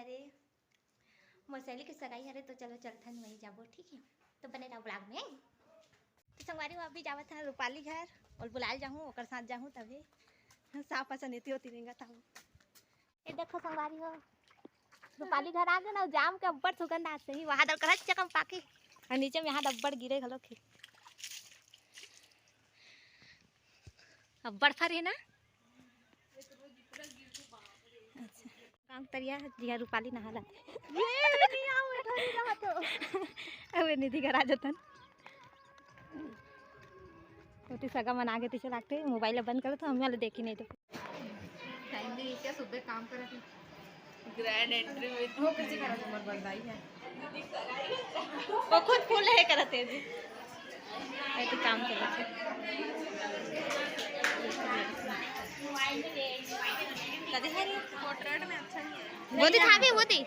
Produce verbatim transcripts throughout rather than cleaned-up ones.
अरे, मोर सहेली के सगाई हरे, तो चलो चलथन वहीं जाबो, ठीक है? तो बने रहो vlog में। तो संगवारी हो, अभी जावत हन रूपाली घर, अउ बुलाए ल जाहूँ, ओकर साथ जाहूँ तभे। साफ असन एती ओती रेंगत हूँ। ये देखो संगवारी हो, रूपाली घर आ गे ना, जाम के अब्बड़ सुगंध आत सही, वहाँ दल करत चकम पाकी, अउ नीचे में यहाँ अब्बड़ गिरे घलो खे। अब्बड़ फर हे ना। अच्छा। काम तरिया जिया रूपाली नहा लाथे। ये नहीं आओ, इधर ही रहा तो। अबे निधि घर आ जतन। ओती सगा मन आगे पीछे लागथे, मोबाइल ला बंद करो तो हम वाला देखी नहीं तो। Family क्या सुबह काम करत हे। Grand entry with वो कैसे करा तुम्हार बंदाई है। वो खुद फूल है करत हे जी। ऐसे काम करत हे। कदे हरे? पोर्ट्रेट में अच्छा नहीं है। वो दिखावे, वो दे।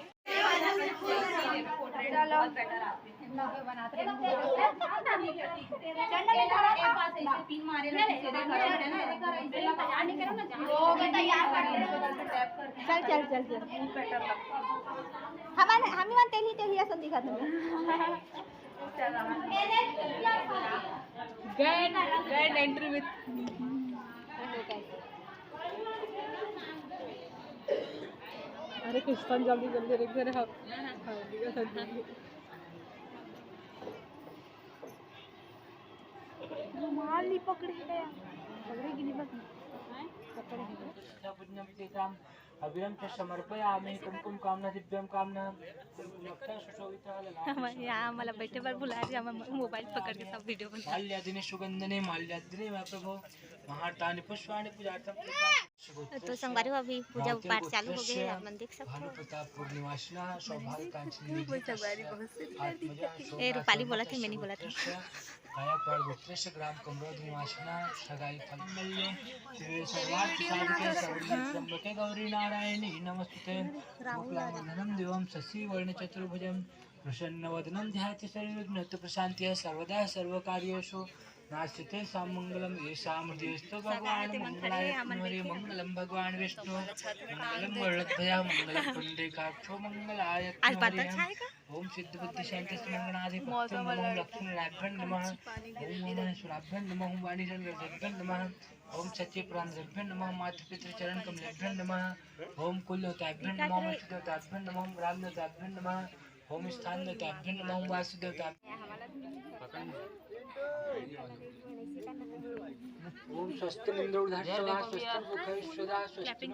चल, चल, चल, चल। हमारे, हम ही मन तेली, तेली असन दिखत हवे। Grand, grand entry with अरे कृष्णन जल्दी जल्दी रेंग रहे हो। हाँ, ठीक है, सर। रुमाल नहीं पकड़े है। पकड़े कि नहीं पकड़े? पकड़े हैं। अविरं च समर्पयामि कुमकुम कामना दिव्यं कामना। हम यहाँ मला बैठे बर बुला रहे, हम मोबाइल पकड़ के सब वीडियो बना। माल्यादिनि सुगंधनि माल्यादिनि मया प्रभो महार्तानि पुष्पाणि पूजार्थं। तो संगवारी हो, अभी पूजा पाठ चालू हो गए, आप मन देख सकते हो। भानुप्रतापपुर निवासिनः सौभाग्यकांक्षिणी। ए रूपाली बोलत हे, मैं नहीं बोलत हूँ। कायापाड़ गोत्रस्य ग्राम कमरोद निवासिनः सगाई फल मल्ले शिवे सर्वार्थ साधके शरण्ये त्र्यंबके गौरी नारायणी नमोस्तुते। शुक्लांबरधरं देवं शशिवर्णचतुर्भुजं प्रसन्नवदनं ध्यायेत् सर्वविघ्नोपशांतये। सर्वदा सर्वकार्येषु नास्ति तेषां मङ्गलम्। येषां हृदयस्थो भगवान् मङ्गलाय हरि। मङ्गलं भगवान् विष्णु मङ्गलं गरुडध्वज मङ्गलं पुण्डरीकाक्षो मङ्गलाय हरि। ओम सिद्ध बुद्धि शांति सुमंगलाधिपति नमः। ओम लक्ष्मी नारायण नमः। ओम महेश्वराभ्यं नमः। ओम वाणी नमः। ओम सच्चे पुराण नमः। माता पितृ चरण कमलेभ्यं नमः। ओम कुल देवताभ्यं नमः। ओम इष्ट देवताभ्यं नमः। ओम ग्राम देवताभ्यं नमः। ओम स्थान देवताभ्यं नमः। ओम वास्तु देवता। ओम स्वस्ति इंद्रो धात्वा स्वस्ति मुखैश्वदा स्वस्ति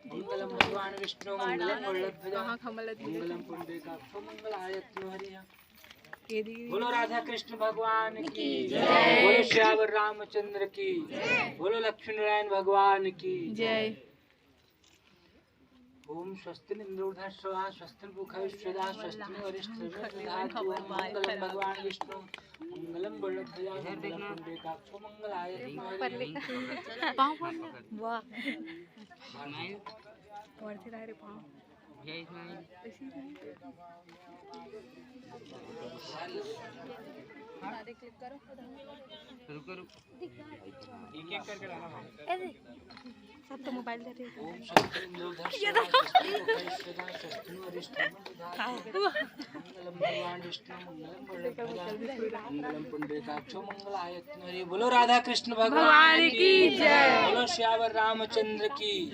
मंगलम भगवान विष्णु मंगलम वल्लभदा मंगलम पुंडरीकाक्षो मंगलायतनो हरिः। बोलो राधा कृष्ण भगवान की जय। बोलो श्यावर रामचंद्र की जय। बोलो लक्ष्मी नारायण भगवान की जय। ओम स्वस्ति इंद्रो धात्वा स्वस्ति मुखैश्वदा स्वस्ति वरिष्ठम दधातु। ओम मंगलम भगवान विष्णु मंगलम वल्लभदा मंगलम पुंडरीकाक्षो मंगलाय। वाह। सब तो मोबाइल धरे। बोलो राधा कृष्ण भगवान की जय। बोलो श्यावर रामचंद्र की।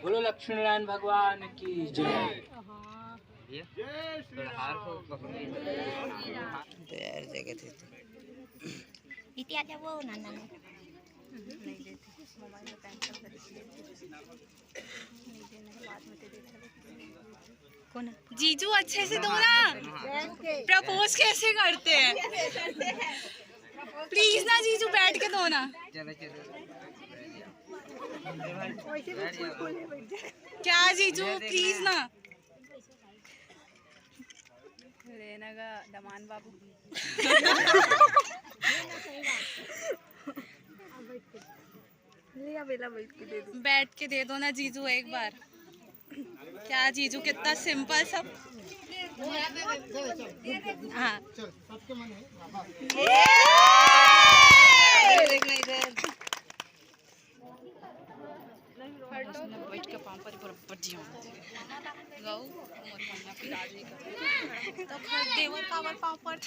बोलो लक्ष्मी नारायण भगवान की जय। इतिहास जगत है। इतिहास वो नाना ने। जीजू, अच्छे से दो ना। प्रपोज कैसे करते हैं? प्लीज ना जीजू, बैठ के दो ना। क्या जीजू, प्लीज ना। लेना का दमान बाबू। ले आ बेला, बैठ के दे दो। बैठ के दे दो ना जीजू एक बार। क्या जीजू, कितना सिंपल सब। हाँ। देखना इधर। बैठ के पाँव पर बराबर जिया। गऊ मोर कन्या पिराज भी कर। तो देवर काबर पाँव पर।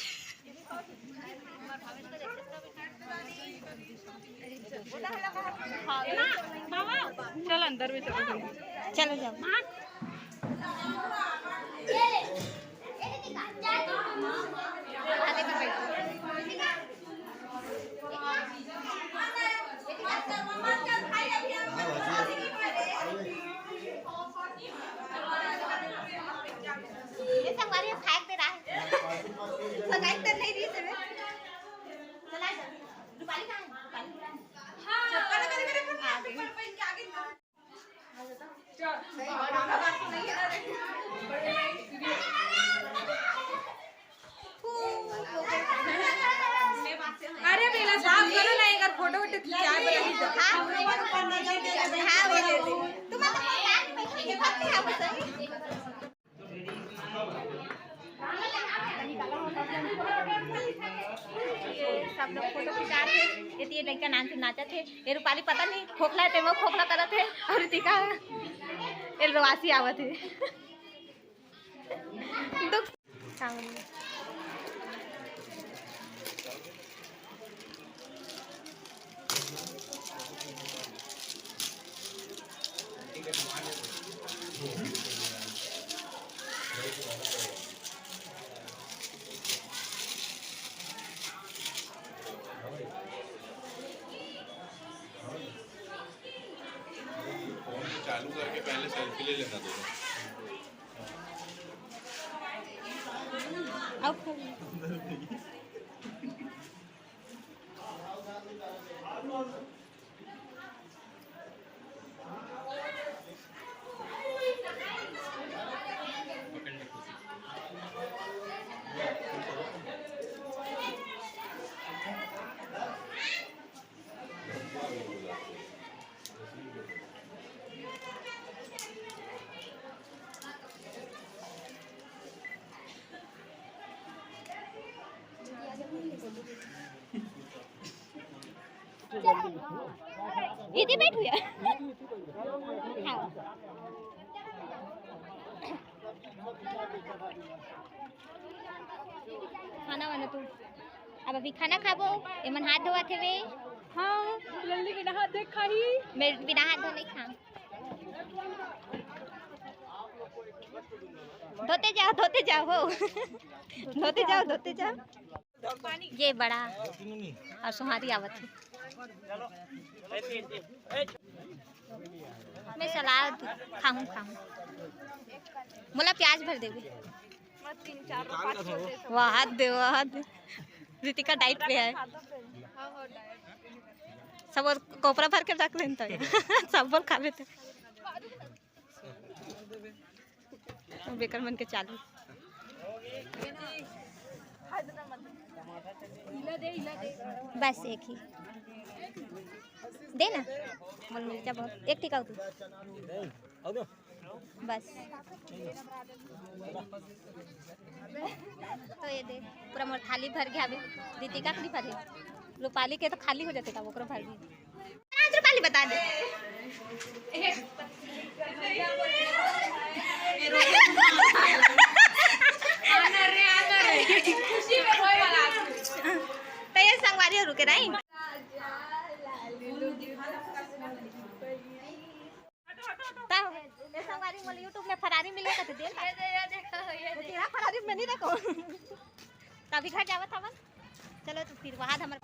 चल अंदर में चलो। चलो जाओ। ये संगवारी फेंक दे रहा है। सगाई तो नहीं रही से। चला जा। रूपाली कहाँ है? रूपाली बुला। हाँ। चप्पल करे करे पर आ गई। अरे बेला साफ करो ना, एक बार फोटो वोटो खिंचा दे। हाँ, हाँ, वो ले ले। तुम तो कोई बात नहीं, मैं ये बात नहीं, आप सही। सब लोग फोटो खिंचा रहे। ये तो ये लड़का नाच, नाचत हे। ये रूपाली पता नहीं खोखला हे, तेमा खोखला करत हे। और ऋतिका एलरवासी आवत हे। दुख। फोन को चालू करके पहले सेल्फी ले लेना दोनों। अब इधर बैठ भैया। हाँ। खाना वाना तू। अब अभी खाना खाबो, एमन हाथ धोवत हेवे। हाँ, लल्ली बिना हाथ धोए खाही। मैं बिना हाथ धोए नहीं खाऊँ। धोते जाओ, धोते जाओ हो। धोते जाओ, धोते जाओ। ये बड़ा और सुहारी आवत हे। मैं सलाद खाऊं, खाऊं। मोला प्याज भर देबे। वाह, हाथ दे, वाह, हाथ दे। ऋतिका डाइट पे है। सब और कोपरा भर के रख लेन तो। सब बोल खा लेते। बेकर मन के चालू। बस एक ही दे ना, मोर मिर्चा बहुत, एक टिकाऊ तू। बस। तो ये दे, पूरा मोर थाली भर गया अभी। दीदी का नहीं भरे, रूपाली के तो खाली हो जाते का, ओकरो भर गई। पाँच रुपया ले बता दे। तो ये संगवारी हो रुके नहीं। ता, ये संगवारी मोला YouTube में फरारी मिले का तो दे ना। ये दे, ये देखो, ये दे। तेरा फरारी में नहीं देखो। तभी घर जावत हवन। चलो तो फिर वहाँ हमर